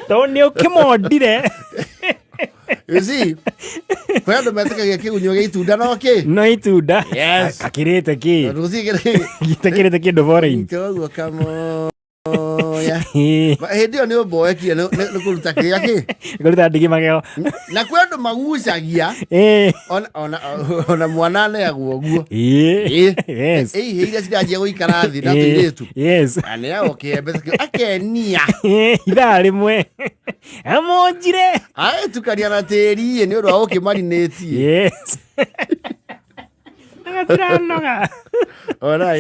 Tondũ nĩ ũkĩmondire. You see, kwĩ andũ metĩkagia kĩgunyũ gĩa itunda no kĩ No itunda. Yes. Kakĩrĩte kĩ? Tondũ gũtirĩ kĩrĩ- Gĩtakĩrĩte kĩndũ foreign. Kĩoguo kamoya. Hĩndĩ ĩyo nĩ ũmboekire nĩ kũruta kĩrĩa kĩ Kũruta ndigi magego. Na kwĩ andũ magucagia. Ona mwana aneagwo ũguo. Ĩihĩ iria ciranjia gũikara thĩ na tũirĩtu. Aneagwo kĩembe akenia. Ithaa rĩmwe. Amonjire. Agĩtukania na tĩri nĩ ũndũ wa gũkĩmarinĩtie. Yes. Agatiranoga. Ona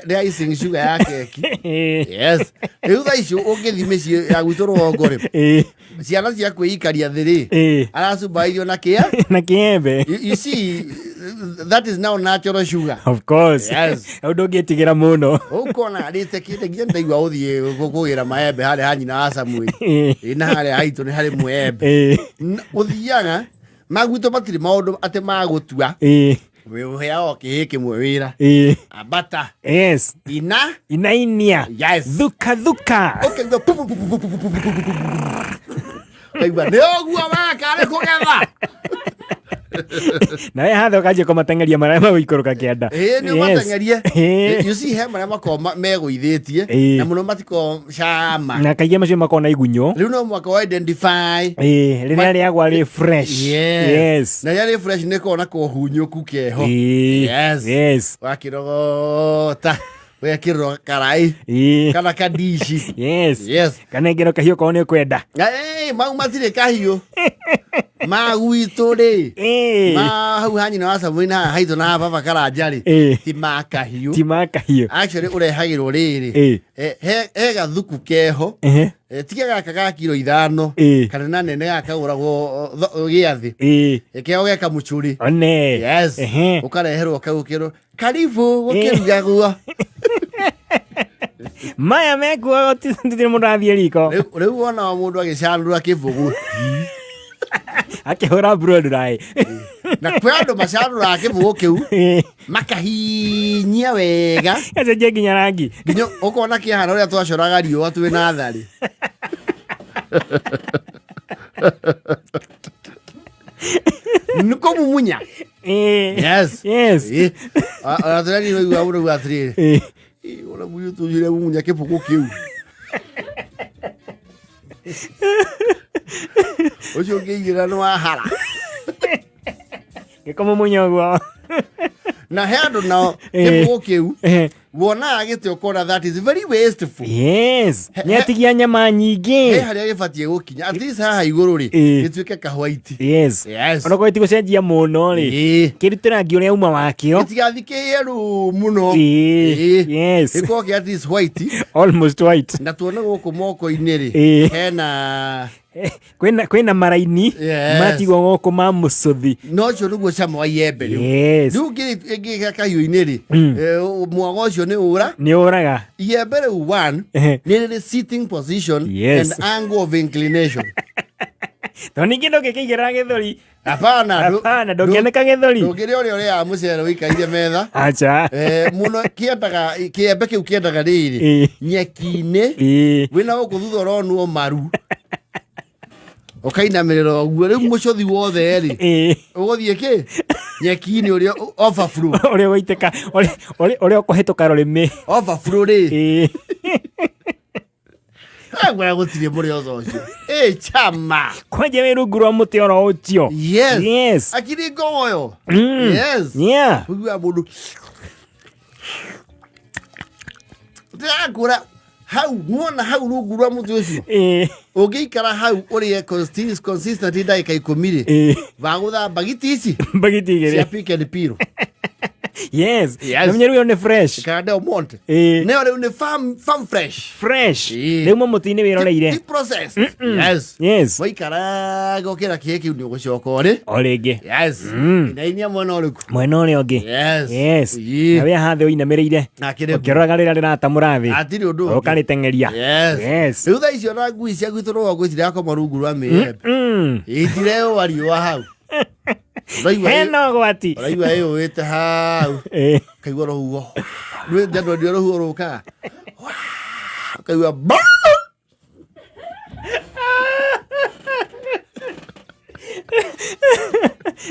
nĩ icing sugar ya keki. Yes. Rĩu thaa ici ũngĩthiĩ mĩciĩ ya gwitũ rũgongo rĩ, ciana cia kwĩikaria thĩ rĩ, aracumbaithio na kĩa? Na kĩembe. You see, that is now natural sugar. Of course. Yes. Ũndũ ũngĩtigĩra mũno. Ũkona arĩte kĩndũ nginya ndaigua ũthiĩ kũgĩra maembe harĩa ha nyina wa Samuel. Ĩ, na harĩa haitũ nĩ harĩ mwembe. Ũthiaga magwitũ matirĩ maũndũ atĩ magũtua. Ũheagwo kĩhĩ kĩmwe wĩra. Ambata. Yes. Ina. Inainia. Yes. Thuka thuka. Ũkaigua pu pu pu pu pu pu pu pu pu pu pu. Ũkaigua nĩ ũguo weka nĩ kũgetha. Nawe hatha ũkanjia kũmateng'eria marĩa magũikũrũka kĩanda. Ĩĩ nĩ ũmateng'erie. You see he marĩa makoragwo megũithĩtie na mũno matikoragwo cama. Na kaingĩ macio makoragwo na igunyũ. Rĩu no mũhaka wa identify. Ĩĩ, rĩrĩa rĩagwa rĩ fresh. Yes. Yes. Na rĩrĩa rĩ fresh nĩ koragwo na kũhunyũku keho. Yes. Yes. Wakĩrogota wekĩrwo karai kana kadishi. Yes. Yes. Kanengero kahiũ korwo nĩ ũkwenda. Mau matirĩ kahiũ. Ma gwitũ rĩ. Ma hau ha nyina wa Samuel na haha haitũ na haha baba Karanja rĩ. Ti ma kahiũ. Ti ma kahiũ. Actually ũrehagĩrwo rĩrĩ. He gathuku keho. Tiga gaka ga kiro 5. Kana na nene gaka kagũragwo gĩathĩ. Keho ge kamucũrĩ. One. Yes. Ũkareherwo kau ũkĩrwo karibu gũkĩrugagwo. Maya mekuo gũtirĩ mũndũ athiĩ riko. Rĩu wona mũndũ agĩcanũra kĩbũgũ. Akĩhũra blow dry. Na kwĩ andũ macanũraga kĩbũgũ kĩu makahinyia wega. Gacenjia nginya rangi. Nginya ũkona kĩhana ũrĩa twacoraga riũa twĩ natharĩ. Nĩ kũmumunya. Yes. Yes. Ona tũrĩa nĩ waigua ũrauga atĩrĩrĩ. Ĩ, ona mũirĩtu ũcio ũrĩa mumunya kĩbũgũ kĩu. Ũcio ũngĩigĩrĩra nĩ wahara. Gĩkũmumunya ũguo. Na he andũ nao kĩbũgũ kĩu wonaga gĩtĩ ũkona that is very wasteful. Yes. Nĩ atigia nyama nyingĩ. He harĩa gĩbatiĩ gũkinya at least haha igũrũ rĩ, gĩtuĩke kahwaiti. Yes. Yes. Ona korwo ti gũcenjia mũno rĩ, kĩrute rangi ũrĩa uma wakĩo. Gĩtigathiĩ kĩerũ mũno. Yes. Gĩkorwo kĩ at least white. Almost white. Na tuone gũkũ moko-inĩ rĩ, hena Kwĩna maraini Yes. matigwo gũkũ ma mũcũthi. No ũcio nĩguo cama wa iembe rĩu. Yes. Rĩu ngĩgĩa kahiũ-inĩ rĩ, mwago ũcio nĩ ũra. Nĩ ũraga. Iembe rĩu one, nĩ rĩrĩ sitting position Yes. and angle of inclination. Tondũ ningĩ ndũngĩkĩigĩrĩra gĩthũri. Hapana, Hapana, ndũngĩanĩka gĩthũri. Ndũngĩrĩa ũrĩa ũrĩaga mũcere ũikaire metha. Acha. Mũno kĩendaga kĩembe kĩu kĩendaga rĩrĩ nyeki-inĩ wĩna gũkũ thutha ũronwo maru ũkainamĩrĩra ũguo rĩu mũcũthi wothe rĩ ũgũthiĩ kĩ nyeki-inĩ ũrĩa overflow. Ũrĩa ũgũitĩka, ũrĩa ũkũhĩtũka rũrĩmĩ. Overflow rĩ. Ngwĩra gũtirĩ mũrĩ otho ũcio. Ĩ chama. Kwanja wĩ rungu rwa mũtĩ oro ũcio. Yes. Yes. Akiri ngoyo. Yes. Yeah. Ũiguaga mũndũ. Ndĩrakũra hau muona hau rungu rwa mũtĩ ũcio. Ũngĩikara hau ũrĩe consistently ndagĩka 10 rĩ. Wagũtha mbagiti ici. Mbagiti igĩrĩ. Cia pick and peel. Yes. Yes. Na rĩu nĩ fresh. Kana Del Monte. Nĩyo rĩu nĩ farm fresh. Fresh. Rĩu mũtĩ-inĩ wĩroreire. Ti processed. Yes. Yes. Waikara gũkĩra kĩĩ kĩu nĩ ũgũcoka ũrĩ. O rĩngĩ. Yes. Inainia mwena ũrĩkũ? Mwena ũrĩa ũngĩ. Yes. Yes. Na wĩ haha thĩ ũinamĩrĩire. Akĩrĩ Ũkĩroraga rĩrĩa rĩratamũra thĩ. Hatirĩ ũndũ ũngĩ. Ũkarĩteng'eria. Yes. Yes. Rĩu thaa icio na ngui cia gwitũ rũgongo itirakoma rungu rwa mĩembe. Itireũa riũa hau. Ũraigua Hena ũgwati. Ũraigua ĩũĩte hau. Kaigua rũhuho. Nĩ ndio rũhuho rũkaga. Ũkaigua ba.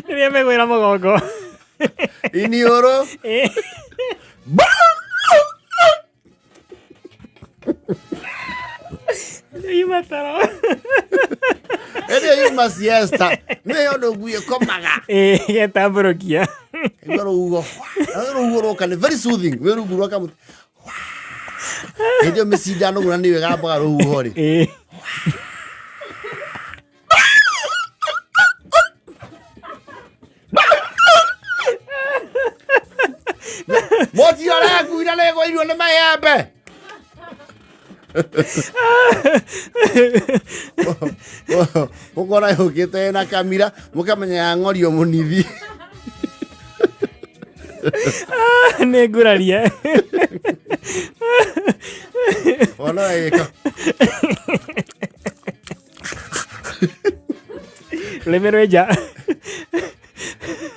Rĩrĩa megwĩra mũgongo. Iniũrũ. Yuma toro. Ĩrĩa yuma siesta nĩyo ũndũ ngui ĩkomaga. Getambũrũkia. Igua rũhuho, rũhuho rwoka nĩ very soothing, wĩ rungu rwa kamũtĩ. Hĩndĩ ĩyo mĩcindano na nĩyo ĩgambaga rũhuho rĩ. Mũtiore ngui na nĩĩgũirwo nĩ maembe. Ũkora yũkĩte na kamira mũkamenya ya ng'orio mũnithi. Nĩ ngurarie. Ona ĩka. Rũrĩmĩ rwĩ nja.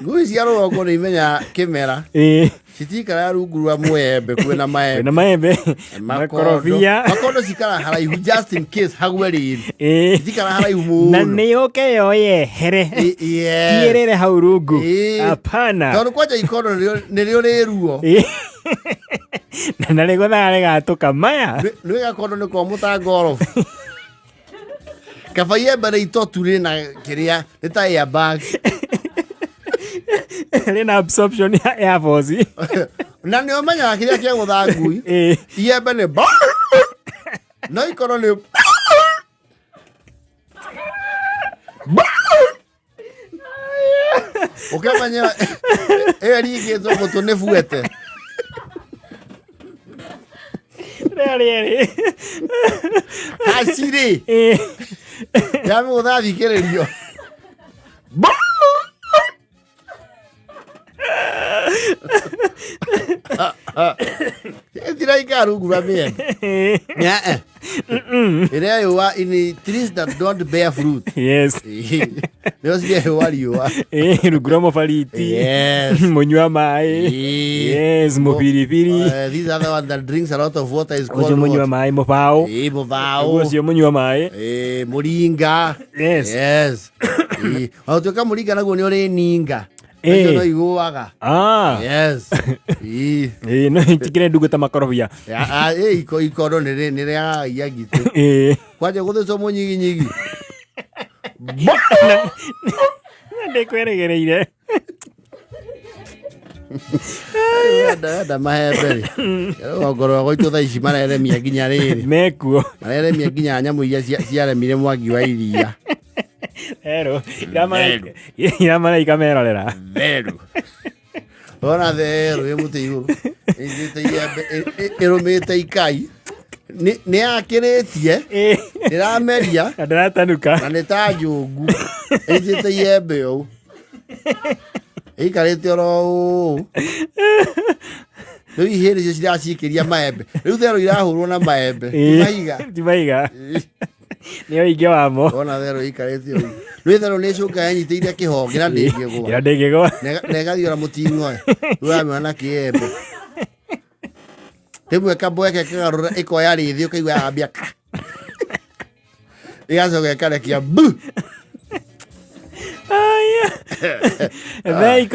Ngui cia rũgongo nĩ imenyaga kĩmera. Citikaraga rungu rwa mwembe kwĩna maembe. Kwĩna maembe. Makondo. Makorobia. Makondo cikaraga haraihu just in case hagwe rĩrĩ. Citikaraga haraihu Na mũno. nĩ yũke yoye here. Yes. Tiĩrĩre hau rungu. Hapana. Tondũ kwanja ikondo nĩrĩo rĩ ruo. Na rĩgũthaga rĩgatũka maya. Nĩ gakondo nĩ komũ ta ngorobu. Kaba iembe rĩ itotu rĩna kĩrĩa nĩ ta airbag. Rĩna absorption ya air force. Na nĩ ũmenyaga kĩrĩa kĩagũtha ngui. Iembe nĩ ba. No ikorwo nĩ ba. Ũkamenya ĩyo ĩringĩtwo mũtũ nĩ buete. Rĩa rĩerĩ. Hacirĩ. Yamũgũtha thikĩrĩrio. Ĩtiraikara rungu rwa mĩembe. Nyaa. Ĩrĩa yũa in trees that don't bear fruit. Yes. Nĩo cirehũa riũa. Rungu rwa mũbariti. Yes. Mũnyua maĩ. Yes, mũbiribiri. This other one that drinks a lot of water is called Ũcio mũnyua what? maĩ mũbaũ. Mũbaũ. Ũcio mũnyua maĩ. Mũringa. Yes. Yes. Ona gũtuĩka mũringa naguo nĩ ũrĩ ninga. Nacio no igũaga. Yes. No itikire ndungu ta makorobia. Ikondo nĩ rĩagaga ngitĩ. Kwanja gũthĩcwo mũnyiginyigi. Ndĩkwĩrĩgĩrĩire. Wenda mahembe rĩ. Rũgongo rwa gwitũ thaa ici mareremia nginya rĩrĩ. Mekuo. Mareremia nginya nyamũ iria ciaremire mwangi wa iria. Therũ. Iramaraika merorera. Therũ. Ona therũ ĩ mũtĩ igũrũ. Ĩnyitĩte iembe ĩrũmĩte ikai. Nĩ yakĩrĩtie. Ĩrameria. Na ndĩratanuka. Na nĩ ta njũngũ. Ĩnyitĩte iembe ũũ. Ĩikarĩte oro ũũ. Rĩu ihĩndĩ icio ciracikĩria maembe. Rĩu therũ irahũrwo na maembe. Ti mahiga. Ti mahiga. Nĩ ũingĩ wamo. Ona therũ ĩikarĩte ũũ. Rĩu therũ nĩ ĩcũngaga ĩnyitĩire kĩhonge na ndĩngĩgũa. Ĩra ndĩngĩgũa. Na ĩgathiora mũting'oe. Rĩu ũramĩona na kĩembe. Rĩmwe kambweke kagarũra ĩkoya rĩthĩ ũkaigua yambia ka. Ĩgacoka ĩkarekia bu. Aya. Thaa